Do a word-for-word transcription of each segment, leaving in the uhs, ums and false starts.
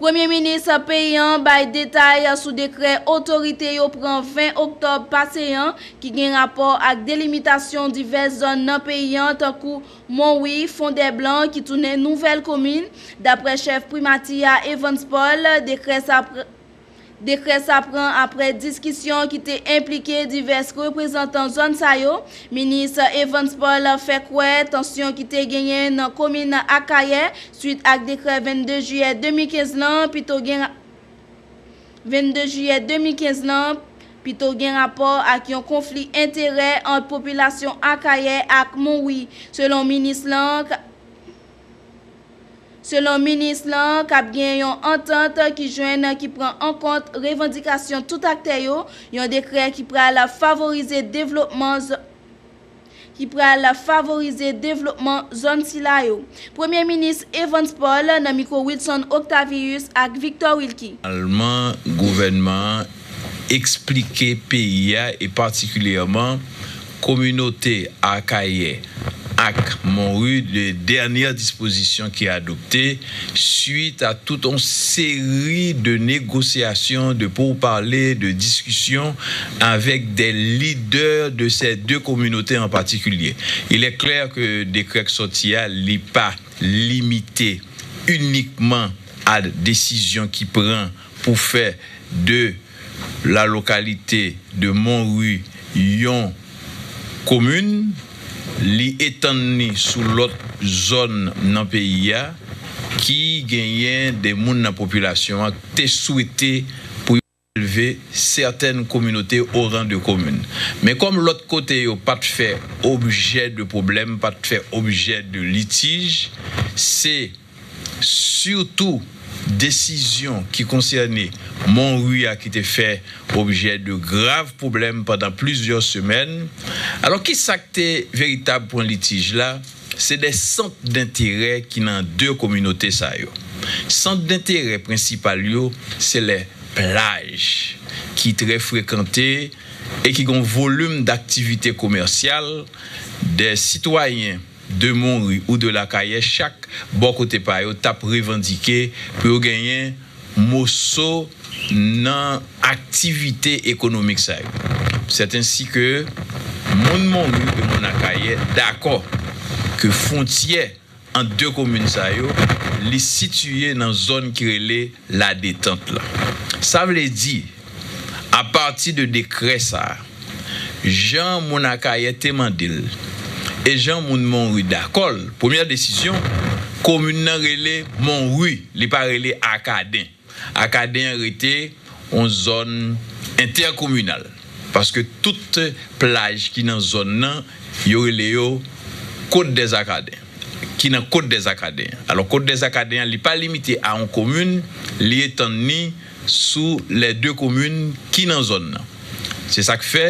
Premye minis peyi an bay detay sou dekrè otorite yo pran ven oktòb pase an ki gen rapò ak delimitasyon divès zòn nan peyi an tankou Monwi, Fondèblan ki tounen nouvèl komin. Daprè chèf primati a Evans Paul, dekrè sa pr- Dekrè sa pran aprè diskisyon ki te enplike divès reprezantan zòn sa yo. Minis Evans Paul fè kwè tansyon ki te genyen nan komin Akayè swit ak dekrè vennde jiyè de mil kenz lan pito gen vennde jiyè de mil kenz lan pito gen rapò ak yon konfli enterè ant popilasyon Akayè ak Monwi. Selon minis lan, Selon minis lan, k ap gen yon antant ki jwenn ki pran an kont revandikasyon tout aktè yo, yon dekrè ki pral favorize devlopman z- ki pral favorize devlopman zòn sila yo. Premye minis Evans Paul nan mikwo Wilson Octavius ak Victor Wilky. Finalman, gouvènman an eksplike peyi a e patikilyèman kominote Akayè ak Monwi de dènyè dispozisyon ki adopte swit a tout yon seri de negosyasyon, de pourparlers, de diskisyon avèk de lidè de ces deux communautés en particulier. Il est clair que dekrè k sòti a, li pa limite inikman a desizyon ki pran pou fè de la localité de Montrue yon komin, li etann li sou lòt zòn nan peyi a ki genyen de moun nan popilasyon an te swete pou yo elve sètèn kominote o ran de komin. Men kòm lòt kote yo pa t fè objè de pwoblèm, pa t fè objè de litij, se sitou desizyon ki konsène Montrue a ki te fè objè de grav pwoblèm pandan plizyè semèn. Alò, ki sa k te veritab pwen litij la? Se de sant denterè ki nan de kominote sa yo. Sant denterè prensipal yo, se lè plaj ki trè frekante e ki gen yon volim daktivite komèsyal de sitwayen de Montrue ou de Lakayè, chak bò kote pa yo t ap revandike pou yo genyen moso nan aktivite ekonomik sa yo. Sèt ensi ke moun Montrue e moun Akayè dakò ke fwontyè ant de komin sa yo, li sitiye nan zòn ki rele Ladetant la. Sa vle di, apati de dekrè sa a, jan moun Akayè te mande l e jan moun Montrue dakò l, premyè desizyon, komin nan rele Montrue, li pa rele Akaden. Akaden an rete yon zòn entèkominal, paske tout plaj ki nan zòn nan, yo rele yo Côte des Acadiens, ki nan Côte des Acadiens. Alò, Côte des Acadiens an, li pa limite a yon komin, li etann li sou lè de komin ki nan zòn nan. Se sa k fè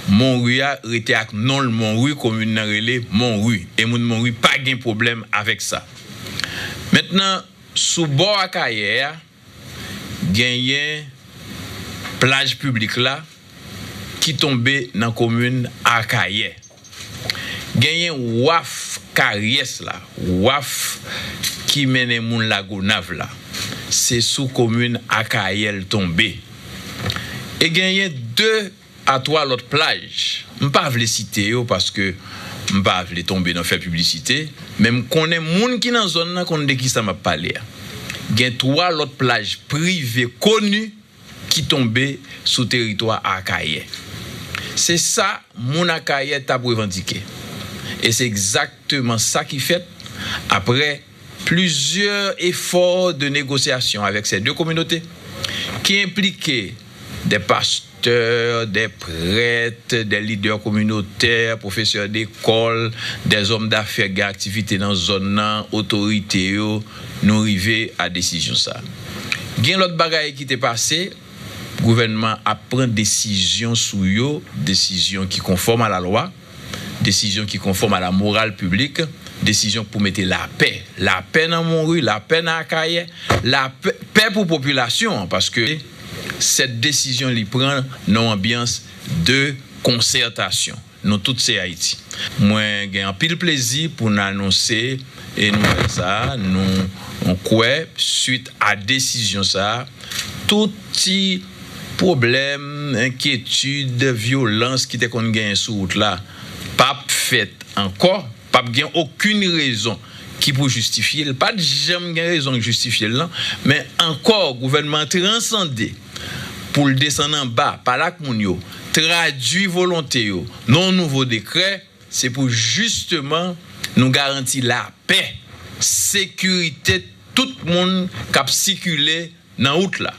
Montrue a rete ak non l Montrue, komin nan rele Montrue, e moun Montrue pa gen pwoblèm avèk sa. Mentnan, sou bò Akayè a, genyen plaj piblik la ki tonbe nan komin Akayè. Genyen waf Karyès la, waf ki mennen moun Lagonav la. Se sou komin Akayè l tonbe. E genyen de a twa lòt plaj. M pa vle site yo paske m pa vle tonbe nan fè piblisite, men m konnen moun ki nan zòn nan konn de kisa m ap pale a. Gen twa lòt plaj prive koni ki tonbe sou teritwa Akayè. Se sa moun Akayè t ap revandike. E se egzakteman sa ki fèt apre plizyè efò de negosyasyon avèk se de kominote ki enplike de pastè, de prèt, de lidè kominotè, pwofesè dekòl, de zòm dafè k gen aktivite nan zòn nan, otorite yo, nou rive a desizyon sa a. Gen lòt bagay ki te pase, gouvènman ap pran desizyon sou yo, desizyon ki konfòm a lalwa, desizyon ki konfòm a la morale publique, desizyon pou mete lapè. Lapè nan Montrue, lapè nan Akayè, lapè, pè pou popilasyon an, paske sèt desizyon li pran nan yon anbyans de konsètasyon. Nou tout se Ayiti. Mwen gen anpil plezi pou n anonse e nouvèl sa a, nou Nou kwè, swit a desizyon sa a, tout ti pwoblèm, enkyetid, vyolans ki te konn genyen sou wout la p ap fèt ankò, p ap gen okenn rezon ki pou jistifye l. Pa t janm gen rezon k jistifye l, non. Men ankò, gouvènman an transande pou l desann anba, pale ak moun yo, tradui volonte yo nan yon nouvo dekrè, se pou jisteman nou garanti lapè, sekirite tout moun k ap sikile nan wout la.